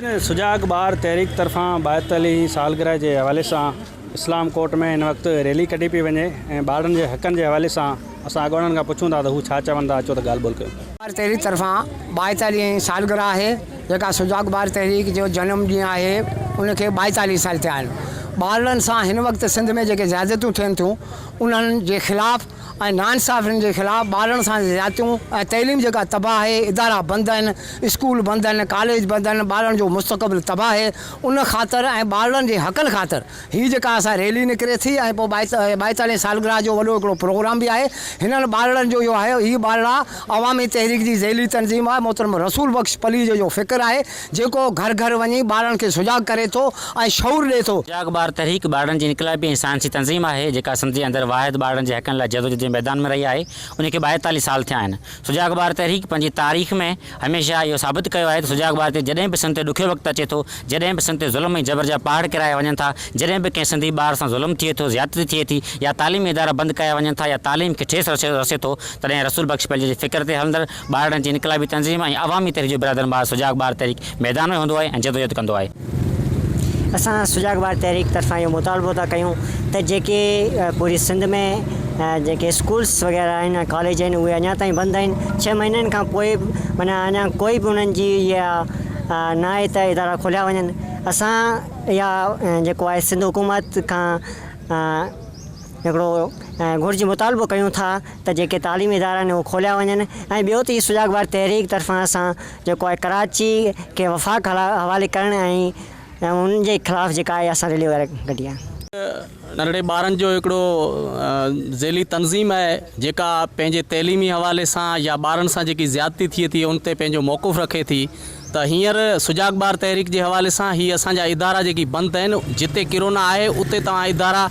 سجاڳ ٻار تحريڪ طرفان ٻائيتاليهين سالگرهه جي حوالي سان اسلام ڪوٽ ۾ هن وقت ريلي ڪڍي پئي وڃي ۽ ٻارڙن جي حقن جي حوالي سان اسان اڳواڻن کان پڇون ٿا ته هو ڇا چون ٿا اچو ته ڳالهه ٻولهه ڪيون. ٻار تحريڪ طرفان ٻائيتاليهين سالگرهه آهي جيڪا سجاڳ ٻار تحريڪ جو جنم ڏينهن آهي ان کي 42 سال ٿيا آهن ٻارڙن سان هن وقت سنڌ ۾ جيڪي زيادتيون ٿين ٿيون انهن جي خلاف ۽ ناانصافين جي خلاف ٻارڙن سان زيادتيون ۽ تعليم جيڪا تباهه آهي ادارا بند آهن اسڪول بند آهن ڪاليج بند آهن ٻارڙن جو مستقبل تباهه آهي ان خاطر ۽ ٻارڙن جي حقن خاطر هي جيڪا اسان ريلي نڪري ٿي ۽ پوء ٻائيتاليهين سالگرهه جو وڏو هڪڙو پروگرام به آهي هنن ٻارڙن جو اهو آهي هي ٻارڙا عوامي تحريڪ جي ذيلي تنظيم آهي محترم رسول بخش پليجي جو فڪر آهي جيڪو گهر گهر وڃي ٻارڙن کي سجاڳ ڪري ٿو ۽ شعور ڏئي ٿو. سجاڳ ٻار تحريڪ ٻارڙن جي انقلابي ۽ سائنسي تنظيم آهي، جيڪا سنڌ جي اندر واحد ٻارڙن جي حقن لاء جدوجھد جي ميدان ۾ رهي آهي. ان کي 42 سال ٿيا آهن. سجاڳ ٻار تحريڪ پنهنجي تاريخ ۾ هميشه اهو ثابت ڪيو آهي ته سجاڳ ٻار تي جڏهن به سنڌ تي ڏکيو وقت اچي ٿو، جڏهن به سنڌ تي ظلم ۽ جبر جا پهاڙ ڪيرايا وڃن ٿا، جڏهن به ڪنهن سنڌي ٻار سان ظلم ٿئي ٿو، زيادتي ٿئي ٿي يا تعليمي ادارا بند ڪيا وڃن ٿا يا تعليم کي ٺيس رسي ٿو، تڏهن رسول بخش پليجي جي فڪر تي هلندڙ ٻارڙن جي انقلابي تنظيم ۽ عوامي تحريڪ جو برادر محاذ سجاڳ ٻار تحريڪ ميدان ۾ هوندو آهي ۽ جدوجهد ڪندو آهي. اسان سجاڳ ٻار تحريڪ طرفان اهو مطالبو ٿا ڪيون ته جيڪي پوري سنڌ ۾ جيڪي اسڪولس وغيره آهن ۽ ڪاليج آهن اهي اڃا تائين بند آهن ڇهه مهينن کان پوء به معنيٰ اڃا ڪوئي به انهن جي اها نه آهي ته ادارا کوليا وڃن اسان اها جيڪو آهي سنڌ حڪومت کان هڪڙو گهرج مطالبو ڪيون ٿا ته جيڪي تعليمي ادارا آهن اهي کوليا وڃن ۽ ٻيو ته هي سجاڳ ٻار تحريڪ طرفان اسان جيڪو آهي ڪراچي کي وفاق حوالي ڪرڻ ۽ ان جي خلاف جيڪا آهي اسان ريلي وغيره ڪڍي آهي. ننڍڙي ٻارن جو هڪڙو ذيلي تنظيم آهي جيڪا پنهنجي تعليمي حوالي سان يا ٻارن سان جيڪي زيادتي ٿئي ٿي ان تي پنهنجو موقف رکي ٿي ته هينئر سجاڳ ٻار تحريڪ جي حوالي سان هي اسان جا ادارا جيڪي بند آهن جتي ڪرونا آهي اتي توهان ادارا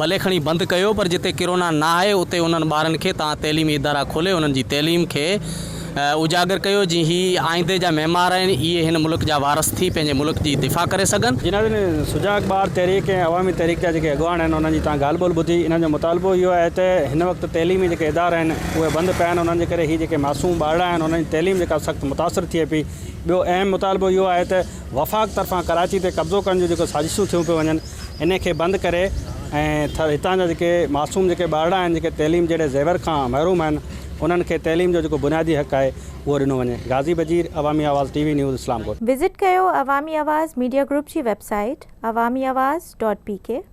ڀلي کڻي بند ڪيو پر جتي ڪرونا نه آهي اتي انهن ٻارن کي توهان تعليمي ادارا کولي انهن جي تعليم کي اجاگر ڪيو جي هي آئيندي جا معمار آهن اهي هن ملڪ جا وارث ٿي پنهنجي ملڪ جي دفاع ڪري سگهن. جي ناظرين سجاڳ ٻار تحريڪ ۽ عوامي تحريڪ جا جيڪي اڳواڻ آهن انهن جي توهان ڳالهه ٻولهه ٻڌي انهن جو مطالبو اهو آهي ته هن وقت تعليمي جيڪي ادارا آهن اهي بند پيا آهن انهن جي ڪري هي جيڪي معصوم ٻارڙا آهن انهن جي تعليم جيڪا سخت متاثر ٿئي پئي ٻيو اهم مطالبو اهو آهي ته وفاق طرفان ڪراچي تي قبضو ڪرڻ جون جيڪو سازشون ٿيون پيون وڃن انهي کي بند ڪري ۽ هتان جا جيڪي معصوم جيڪي ٻارڙا آهن جيڪي تعليم جهڙي زيور کان محروم آهن انهن کي تعليم جو جيڪو بنيادي حق آهي اهو ڏنو وڃي Ghazi Bajeer Awami Awaz T V news Islamkot. Visit ڪيو عوامي آواز ميڊيا گروپ جي website Awami Awaz dot P K.